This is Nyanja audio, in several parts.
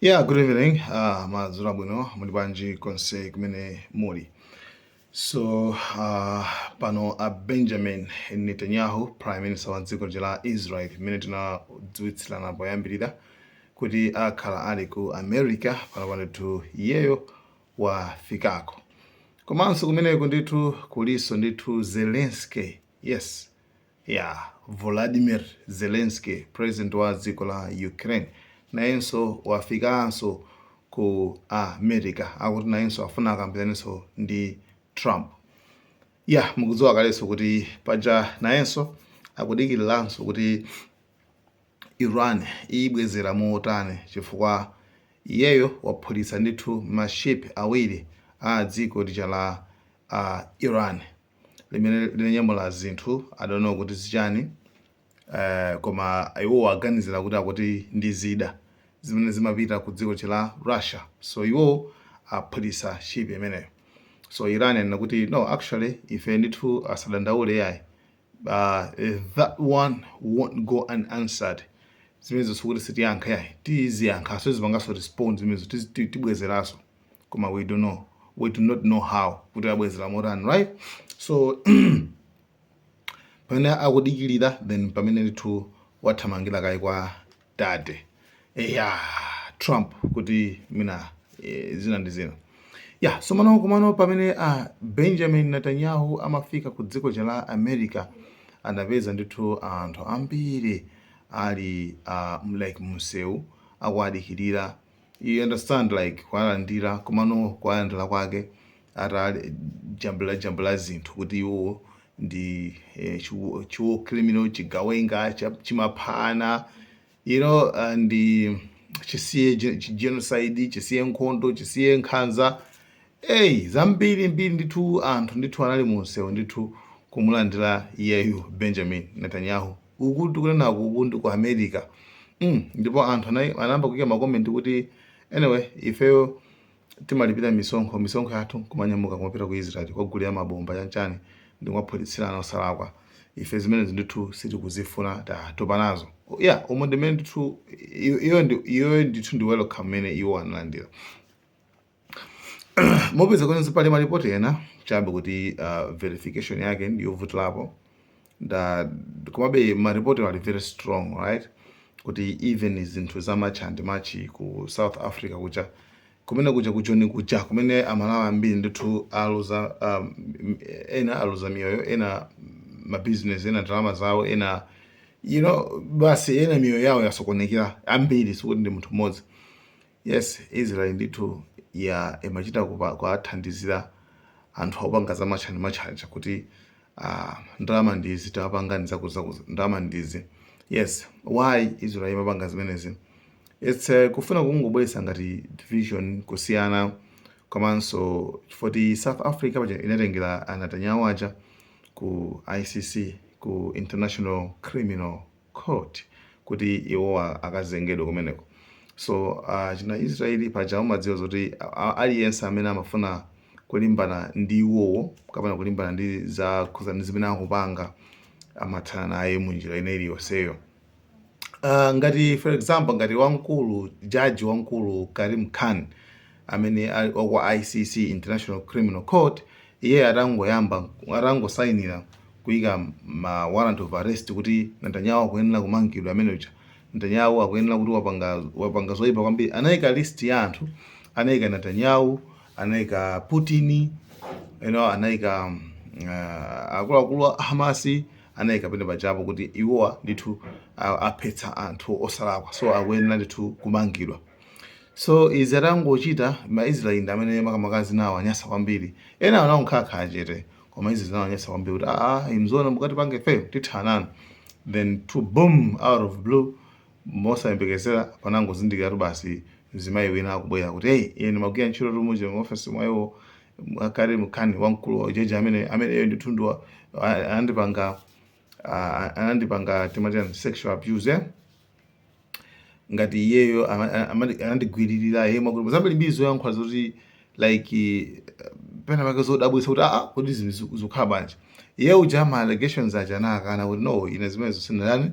Yeah, good evening. Madzulo abwino, muli bwanji konse kumene muli? So, pano a Benjamin Netanyahu, Prime Minister wa dziko la Israel, mmene tinadziwitsirana poyambirira kuti akhala ali ku America, pano ndithu iyeyo wafikako. Komanso kumeneko ndithu kuliso ndithu Zelensky. Yes. Yeah, Volodymyr Zelensky, president wa dziko la Ukraine, nayenso wafikanso ku America. Akuti nayenso afuna akambiranenso ndi Trump. Yeah, mukudziwa kalenso kuti paja nayenso akudikiriranso kuti Iran iyibwezera motani, chifukwa iyeyo waphulitsa ndithu ma ship awiri a dziko lija la Iran limene linanyamula zinthu. I don't know kuti zichani, koma iwo aganizira kuti akuti ndi zida zimene zimapita ku dziko la Russia. So iwo aphulitsa ship imeneyo. So Iran anena kuti, "No, actually ife ndithu asadandaule yayi, that one won't go unanswered." Zimenezo sikuti sitiyankha yayi, tiziyankha, so zipanganso respond zimenezo, tibwezeranso, koma we don't know, we do not know how kuti abwezera motani, right? So pamene akudikirira, then pamene ndithu wathamangira kayi kwa dade ya Trump kuti mina zina ndi zina. Yeah, so mano komano pamene Benjamin Netanyahu amafika ku dziko la America, anapeza ndithu anthu ambiri ali like msewu akuadikirira, you understand, like kuwalandira. Komano kuwalandira kwake atajambula jambula zinthu kuti iwo ndi chiwo criminal, chigawenga chimaphana, ndi chisiye genocide, chisiye nkhondo, chisiye nkhanza. Eyi, zambiri mbiri ndithu. Anthu ndithu anali munsewu ndithu kumulandira iyeyu Benjamin Netanyahu. Uku tikunenaku, uku ndi ku America. Ndipo anthu anayamba kuyika ma comment kuti, anyway, ifeyo timalipira misonkho, misonkho yathu kumanyamuka kumapita ku Israel kwagulira mabomba chanchani ndi kumaphulitsirana osalakwa. Ife zimenezi ndithu sitikuzifuna, tatopa nazo. Yeah, umo ndimene ndithu iyo ndithu ndi welcome mmene iwo analandira. Mopeza kwenzi pali malipoti ena chabe kuti verification yake ndiyovutirapo nda, komabe maripoti ali very strong, right, kuti even zinthu za March and March ku South Africa kuja, kumene kuja kuchoni kuja kumene Amalawi ambiri ndithu aluza, ena aluza miyoyo, ena mabizinesi, ena ndalama zawo, ena basi, ena miyoyo yawo yasokonekera, ambiri, sikuti ndi munthu mmodzi. Yes, Israel ndithu ya imachita kuwathandizira anthu akupanga za March and March aja kuti ndalama ndizi, tawapangani zakuzakuza, ndalama ndizi. Yes, why Israel imapanga zimenezi? It's kufuna kungobweretsa ngati division, kusiyana, komanso chifukwa South Africa paja inatengera a Netanyahu aja ku ICC, ku International Criminal Court, kuti iwowa akazengedwe kumeneko. So china Israeli paja umadziwa zoti aliyense amene amafuna kulimbana ndi iwowo kapena kulimbana ndi za khuza ndi zimene akupanga, amathana naye munjira ina iliyonseyo. Ngati for example, ngati wamkulu, jaji wamkulu Karim Khan amene ali wa ICC, International Criminal Court, iye atangoyamba, atangosayinira kuyika ma warrant of arrest kuti Netanyahu akuyenera kumangidwa, amene uja Netanyahu akuyenera kuti wapanga zoyipa kwambiri, anayika list ya anthu, anayika Netanyahu, anayika Putin, anayika akuluakulu a Hamasi, anayika pene pajapo kuti iwowa ndithu aphetsa anthu osalakwa, so akuyenera ndithu kumangidwa. So izi atangochita, Maisraeli ndi amene makamakazi nawo anyasa kwambiri. Ena anawo nkhalakhala chete, koma izi zinawanyasa kwambiri kuti, aa, imzona mukati ifeyo tithana nanu. Then to boom, out of blue, mosayembekezera, panangozindikira basi mzimayi wina akubwera kuti, "Hey, ine ndimagwira ntchito tumuje mu office mwayiwo akali mkhani wamkulu wa jaji amene ameneyo ndithu ndiwa anandipanga timati sexual abuse, eh? Ngati iyeyo anandigwiririra iye mwakuti zambiri mbiri zoyankhula zoti like pena pake zodabwitsa kuti, aa, kodi zinthu zikukhala bwanji?" Iye uja ma allegations aja anakana kuti, "No, ine zimenezo sindinani,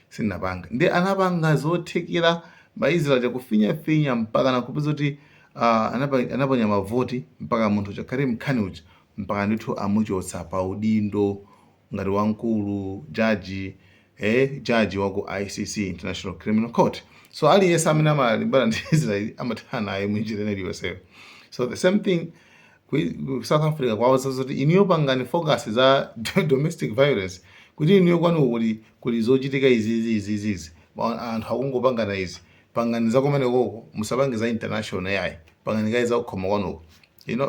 sindinapanga." Ndi anapanga zothekera Maisrael akufinyafinya mpaka nakupeza kuti anaponya mavoti mpaka munthu uja Karim Khan uja mpaka ndithu amuchotsa pa udindo ngati wamkulu jaji, jaji waku ICC, International Criminal Court. So aliyense amene amalimbana ndi Israel amathana naye munjira ina iliyonseyo. So the same thing ku South Africa, kwawo zoti iniyo pangani focus za domestic violence, kuti iniyo kwanu kuli zochitika izizi, izizi, izi, anthu akungopangana izi, pangani za kumene koko, musapange za international yayi, pangani kayi za kukhoma kwanuko,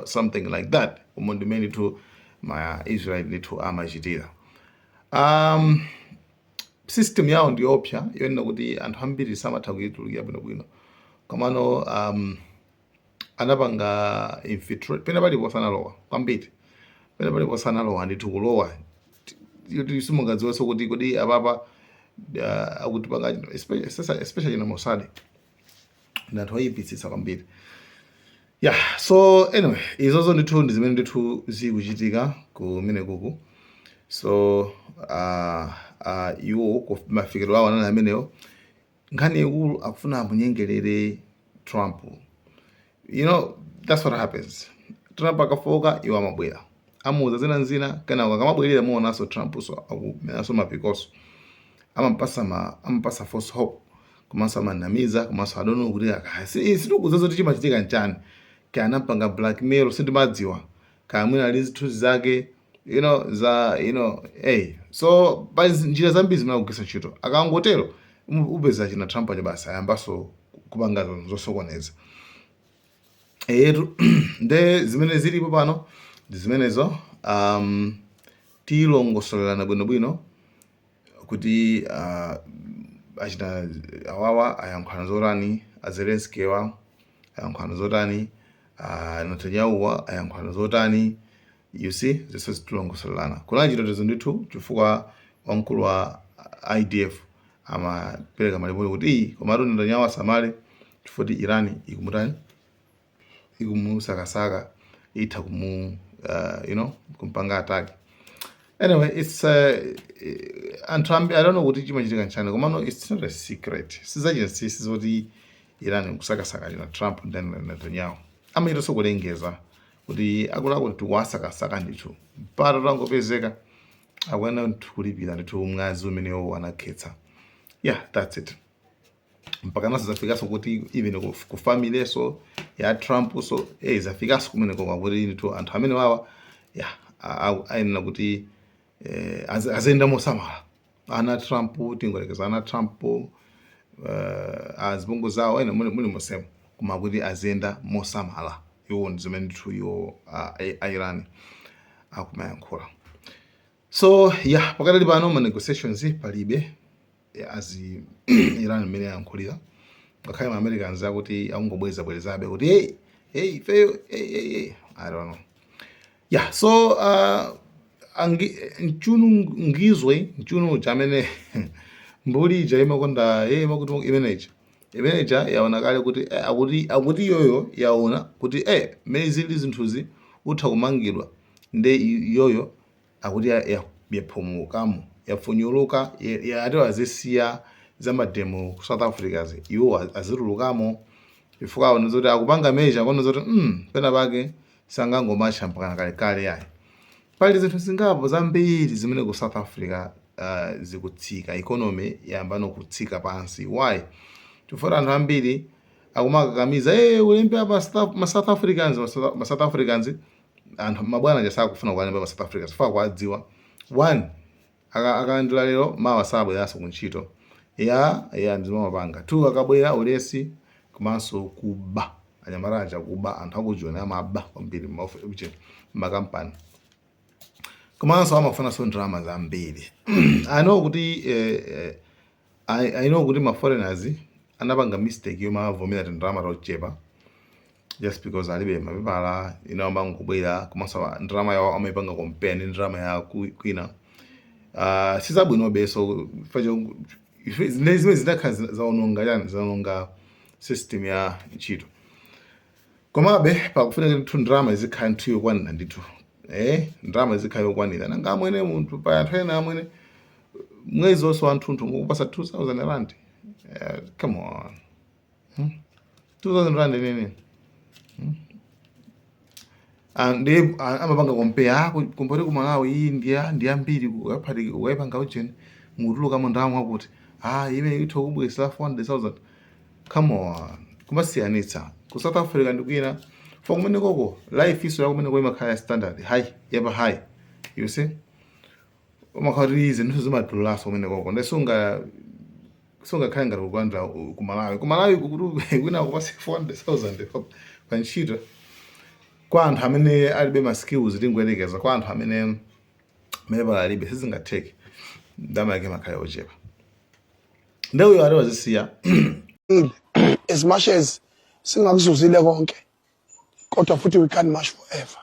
something like that. Umo ndimene ndithu ma Israel ndithu amachitira. System yawo ndiyopsa yonena kuti anthu ambiri samatha kuyitulukira bwinobwino, komano anapanga infiltrate pena paliponse, analowa kwambiri pena paliponse, analowa ndithu kulowa kuti simungadziwenso kuti kodi apapa akuti panga, especially na Mossad ndi anthu oyipitsitsa kwambiri. Yeah, so anyway, izozo ndithu ndi zimene ndithu zikuchitika kumene kuku. So iwo mafikiro awo anali amenewo. Nkhani ikulu akufuna amunyengerere Trump. That's what happens. Trump akafoka, iwo amabwera, amuuza zina zina, kenako akamabwerera muonanso Trump so akumenanso mapikoso, amapasa false hope, komanso amanamiza, komanso I don't know kuti situkuza zoti chimachitika nchani, kaya anampanga blackmail, sindimadziwa, kaya mwina ali zithunzi zake za hey. So pa njira zambiri zimene akugwiritsa ntchito, akangotero upeza china Trump aja basi ayambanso kupanga zosokoneza eyetu. Nde zimene zilipo pano ndi zimenezo. Tilongosolerana bwinobwino kuti achita awawa ayankhulana zotani, a Zelenskiwa ayankhulana zotani, Netanyahuwa ayankhulana zotani. You see, zonse zitilongosolerana. Kunali chitetezo ndithu chifukwa wamkulu wa IDF amapereka malipoti kuti iyi, komatu Netanyahu asamale chifukwa kuti Iran ikumutani, ikumusakasaka, itha kumu kumpanga attack. Anyway, it's anthu ambi, I don't know kuti chimachitika nchani, komano it's not a secret, sizachinsinsi zoti Iran ikusakasaka china Trump ndi Netanyahu. Amachitanso kulengeza kuti akuluakulu tikuwasakasaka ndithu, mpata tangopezeka akuyenera ndithu kulipira ndithu mwazi umenewo anakhetsa. Yeah, that's it. Mpaka naso zafikanso kuti even ku family so ya Trump, so zafikanso kumeneko kwakuti ndithu anthu amene wawa ya ayenera kuti aziyenda mosamala. Ana Trump, tingolekeza ana Trump, azibongo zawo ena muli mosemo, koma kuti aziyenda mosamala iwo ndi zimene ndithu iwo a Iran akumayankhula. So yeah, pakatali pano ma negotiations palibe azi Iran imene yayankhulira, ngakhale ma Americans akuti akungobweza bwerezabe kuti hey, hey, ifeyo, hey, hey, hey. I don't know. Yeah, so Mchunu Ngizwe Mchunu uja amene mbuli ija imakonda imakuti imeneja yaona kale kuti akuti iyoyo yaona kuti mmene zili zinthuzi utha kumangidwa, nde iyoyo akuti yaphumukamo, yafunyuluka, ati azisiya za ma demo ku South Africa, iwo azitulukamo chifukwa aona zoti akupanga measure, akuona zoti pena pake sangangomatcha mpaka kalekale yayi. Pali zinthu zingapo zambiri zimene ku South Africa zikutsika, economy yambano kutsika pansi. Why? Chifukwa anthu ambiri akumakakamiza ulembe apa ma South Africans, ma South Africans, anthu mabwana aja sakufuna kuwalemba ma South Africans chifukwa kuwadziwa one, akalandira lero, mawa sabweranso kuntchito ya ndizimamapanga. Two, akabwera ulesi komanso kuba, anyamata aja kuba, anthu akujoni amaba kwambiri makampani, komanso amafunanso ndalama zambiri. I know kuti I know kuti ma foreigners anapanga mistake yomwe avomera ndalama tochepa just because alibe mapepala ino, amangobwera, komanso ndalama yawo amaipanga compare ndi ndalama ya kwina. Sizabwinobe. So zimene zidakhala zaononga chani, zaononga system ya ntchito. Komabe pakufunika ndithu ndalama izikhala ndithu yokwanira ndithu, ndalama izikhala yokwanira. Nanga amwene munthu pa anthu ena amwene mwezi wonse wanthunthu ngokupasa R2000? Come on. R2000 nene. Ah, ndi amapanga compare, compare ku Malawi, iyi ndi ambiri ukayipanga ujeni mutuluka ndalama kuti imene itho kubwesera 400,000. Come on, kumasiyanitsa ku South Africa ndikwina for kumene koko life iso yakumeneko imakhala ya standard high, yapa high, you see. Umakhala kuti zinthu zimadulaso kumene koko, ndi sungakhale ngati kukwandira ku Malawi. Ku Malawi kuti kwina kupasi 400,000 pa ntchito, kwa anthu amene alibe ma skills, tingoyerekeza kwa anthu amene mepala alibe, sizingatheke, ndalama yake makhala ochepa. Ndewuyo ati wazisiya. As much as singakuzuzile konke, kodwa futhi we can't march forever.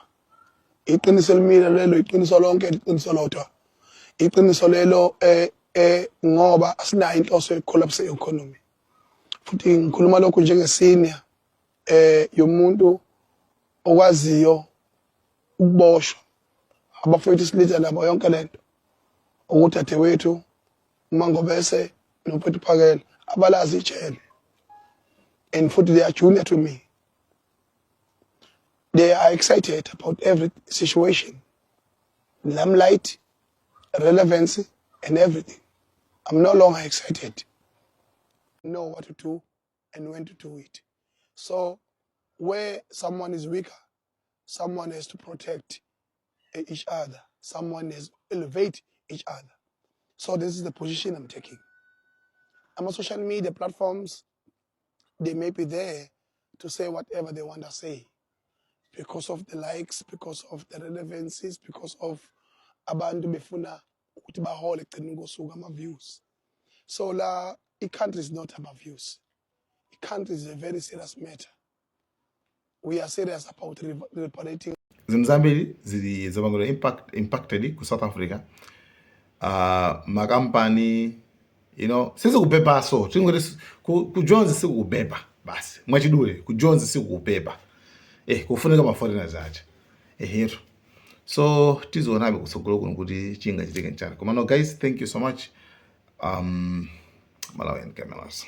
Iqiniso limile lelo, iqiniso lonke, iqiniso lodwa, iqiniso lelo, ngoba asinayo inhloso yokucollapse economy. Futhi ngikhuluma lokhu njenge senior yomuntu okwaziyo ukuboshwa, abafowethu silitha labo yonke lento, ukudadewethu uMangobese nomfowethu Phakela abalazi ijele, and futhi they are junior to me. They are excited about every situation, limelight, relevancy and everything. I'm no longer excited. Know what to do and when to do it. So where someone is weaker, someone has to protect each other, someone has to elevate each other. So this is the position I'm taking. Ama social media platforms, they may be there to say whatever they want to say because of the likes, because of the relevancies, because of abantu befuna ukuthi bahole ekugcineni kosuku, ama-views. So la i-country is not about views. I-country is a very serious matter. We are serious about reparating. Zinthu zambiri zili zapangidwa impacted ku South Africa. Makampani sizikupepaso, tingoti ku Jones sikukupepa basi. Mwachidule, ku Jones sikukupepa, kufunika ma foreigners aja ehetu. So tizionabe kutsogolo kuno kuti chingachitike nchani. Komano guys, thank you so much. Malawian Cameras.